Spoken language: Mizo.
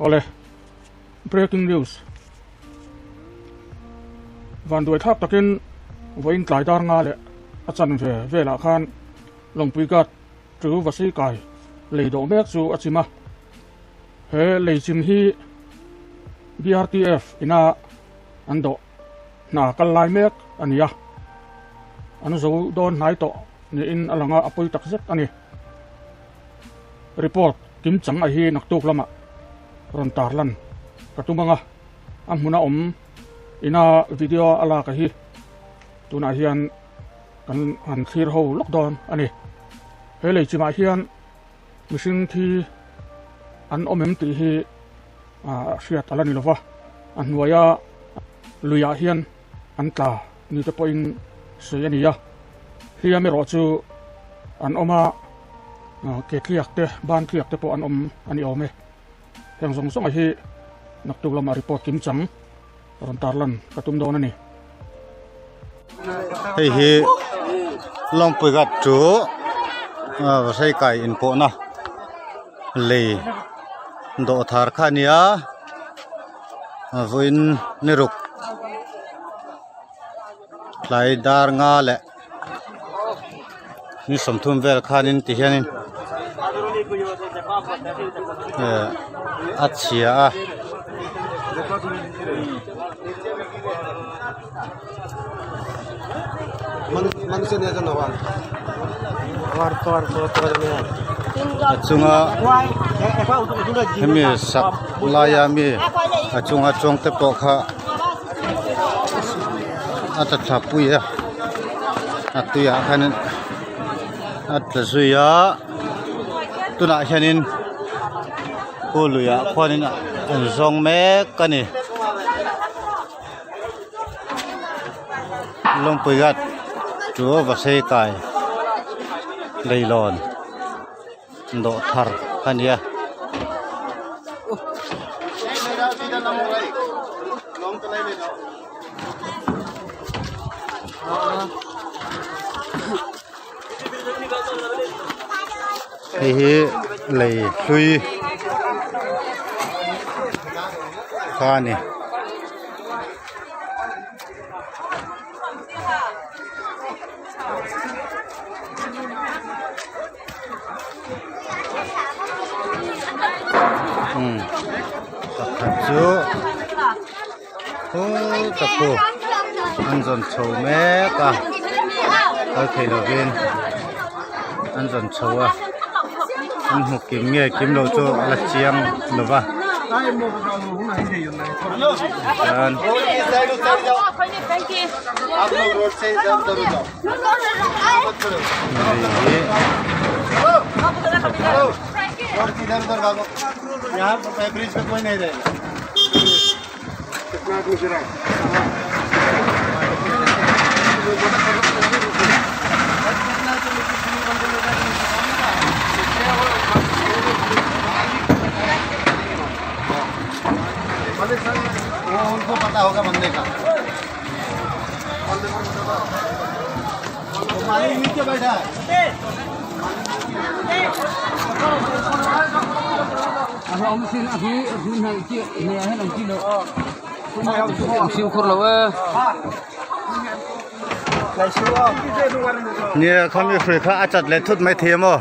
Awle, breaking news. Vanduai thlak takin vawiin tlai dar nga leh a chan ve velah khan Lawngpui Ghat chu Vasei kai lei dawh mek chu a chim a. He lei chim hi BRTF ina an dawh hna kal lai mek a ni a, an zo dawn hnai tawh niin a lang a, a pawi tak zet a ni. Report kim chang a hi naktuk lamah rawn tarlan ka tum ang a, a hmuna awm ina video a lak a hi tunah hian kan han thlir ho lawk dawn a ni. He lei chimah hian mihring thi an awm em tih hi hriat a la ni lova, a hnuaia luiah hian an tla ni te pawhin sawi a ni a, hliam erawh chu an awm a, ke tliak te ban tliak te pawh an awm a ni awm e. Heng zawng zawng hi naktuk lamah report kim chang rawn tarlan ka tum dawn a ni. Hei hi Lawngpui gat chu Vasai kai inpawhna lei dawh thar kha a nia vawiin ni ruk tlai dar nga leh ni 30 vel khanin ti hianin eh a chhia a. A chunga hemi sak laia mi a chunga chuang te pawh kha a tla thla pui a a tuiah khanin a tla zui a tunah hianin khu luiah khuanin an zawng mek a ni. Lawngpui gat chu Vasei kai leilawn dawh thar a ni a. Hei hi lei hlui kha a ni. Umm pakhat chu khuuuh khu an zawn chho mek a kal thei lovin an zawn chho a an hmu kim nge kim lo chu a la chiang lo va chuan lei hi. Nia khami hrui kha a chat leh thut mai thei a maw?